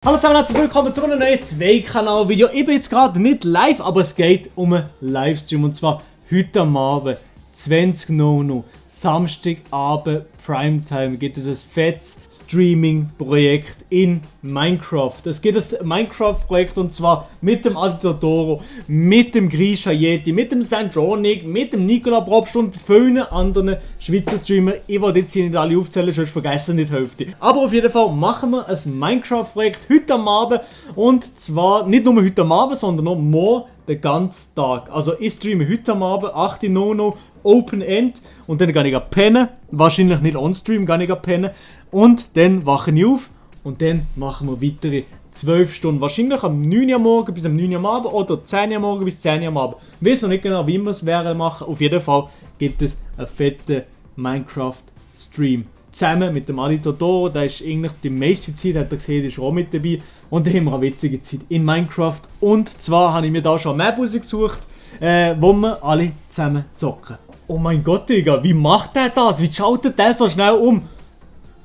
Hallo zusammen, herzlich willkommen zu einem neuen 2-Kanal-Video. Ich bin jetzt gerade nicht live, aber es geht um einen Livestream. Und zwar heute am Abend, 20:00, Samstagabend, Primetime, gibt es ein fettes Streaming-Projekt in Minecraft. Es gibt ein Minecraft-Projekt und zwar mit dem Aditotoro, mit dem Grisha Yeti, mit dem Sandronic, mit dem Nicola Probst und vielen anderen Schweizer Streamer. Ich wollte jetzt hier nicht alle aufzählen, sonst vergessen nicht die Hälfte. Aber auf jeden Fall machen wir ein Minecraft-Projekt heute am Abend. Und zwar nicht nur heute am Abend, sondern noch morgen den ganzen Tag. Also ich streame heute am Abend, 8:00, Open End. Und dann gehe ich pennen. Wahrscheinlich nicht on-stream, gehe ich pennen. Und dann wache ich auf. Und dann machen wir weitere 12 Stunden. Wahrscheinlich am 9 Uhr morgen bis am 9 Uhr am Abend. Oder 10 Uhr morgen bis 10 Uhr am Abend. Ich weiß noch nicht genau, wie wir es werden machen. Auf jeden Fall gibt es einen fetten Minecraft-Stream. Zusammen mit dem Aditotoro, der ist eigentlich die meiste Zeit, hat er gesehen, ist auch mit dabei. Und da haben wir eine witzige Zeit in Minecraft. Und zwar habe ich mir da schon eine Map rausgesucht, wo wir alle zusammen zocken. Oh mein Gott, Digga, wie macht der das? Wie schaltet der so schnell um?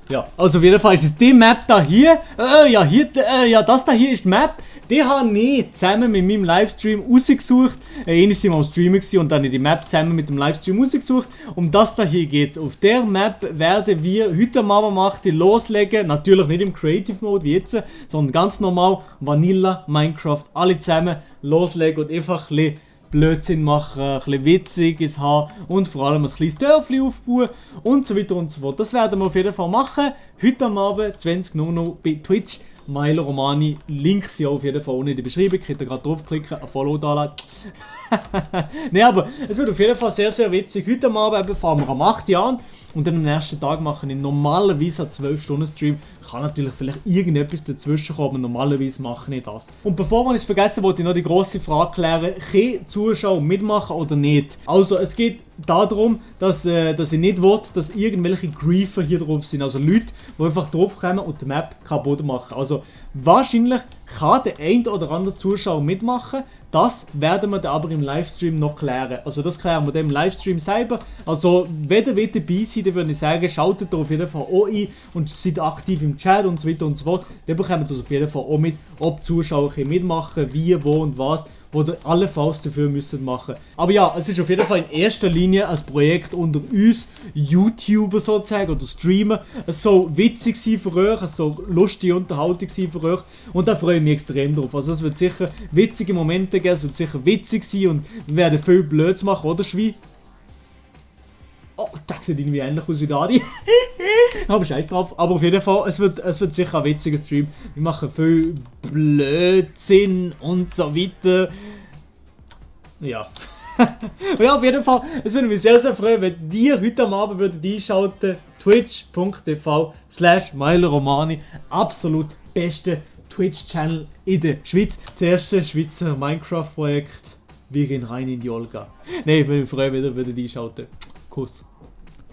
Ja, also auf jeden Fall ist es die Map da hier. Das da hier ist die Map. Die habe ich zusammen mit meinem Livestream rausgesucht. Einmal sind wir am Streamen und dann habe ich die Map zusammen mit dem Livestream rausgesucht. Um das da hier geht es. Auf der Map werden wir heute am Abend loslegen. Natürlich nicht im Creative Mode wie jetzt, sondern ganz normal Vanilla Minecraft. Alle zusammen loslegen und einfach ein bisschen Blödsinn machen, ein bisschen Witziges haben und vor allem ein kleines Dörfli aufbauen und so weiter und so fort. Das werden wir auf jeden Fall machen. Heute am Abend, 20:00 bei Twitch. Milo Romani, Links sind auf jeden Fall unten in der Beschreibung. Könnt ihr gerade draufklicken, ein Follow da lassen. Ne, aber es wird auf jeden Fall sehr, sehr witzig. Heute am Abend fahren wir am 8 Uhr an und dann am nächsten Tag machen wir normalerweise einen 12-Stunden-Stream. Kann natürlich vielleicht irgendetwas dazwischen kommen, aber normalerweise mache ich das. Und bevor wir es vergessen, wollte ich noch die grosse Frage klären: Können Zuschauer mitmachen oder nicht? Also es geht darum, dass ich nicht will, dass irgendwelche Griefer hier drauf sind. Also Leute, die einfach drauf kommen und die Map kaputt machen. Also wahrscheinlich kann der ein oder andere Zuschauer mitmachen. Das werden wir dann aber im Livestream noch klären. Also das klären wir dann im Livestream selber. Also wenn ihr dabei seid, dann würde ich sagen, schaltet da auf jeden Fall auch ein und seid aktiv im Chat und so weiter und so fort. Dann bekommt ihr das auf jeden Fall auch mit, ob die Zuschauer mitmachen, wie, wo und was. Oder allenfalls dafür müssen machen. Aber ja, es ist auf jeden Fall in erster Linie ein Projekt unter uns YouTuber sozusagen oder Streamer. Es soll witzig sein für euch, es soll lustige Unterhaltung sein für euch und da freue ich mich extrem drauf. Also es wird sicher witzige Momente geben, es wird sicher witzig sein und wir werden viel Blöds machen, oder Schwein? Oh, das sieht irgendwie ähnlich aus wie Dadi. Aber scheiß drauf. Aber auf jeden Fall, es wird sicher ein witziger Stream. Wir machen viel Blödsinn und so weiter. Ja. Ja, auf jeden Fall, es würde mich sehr, sehr freuen, wenn ihr heute am Abend würdet einschalten. Twitch.tv/MiloRomani. Absolut beste Twitch-Channel in der Schweiz. Das erste Schweizer Minecraft-Projekt. Wir gehen rein in die Olga. Nein, ich würde mich freuen, wenn ihr würdet einschalten. Kuss.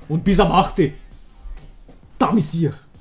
Und bis am 8. Da, Messier.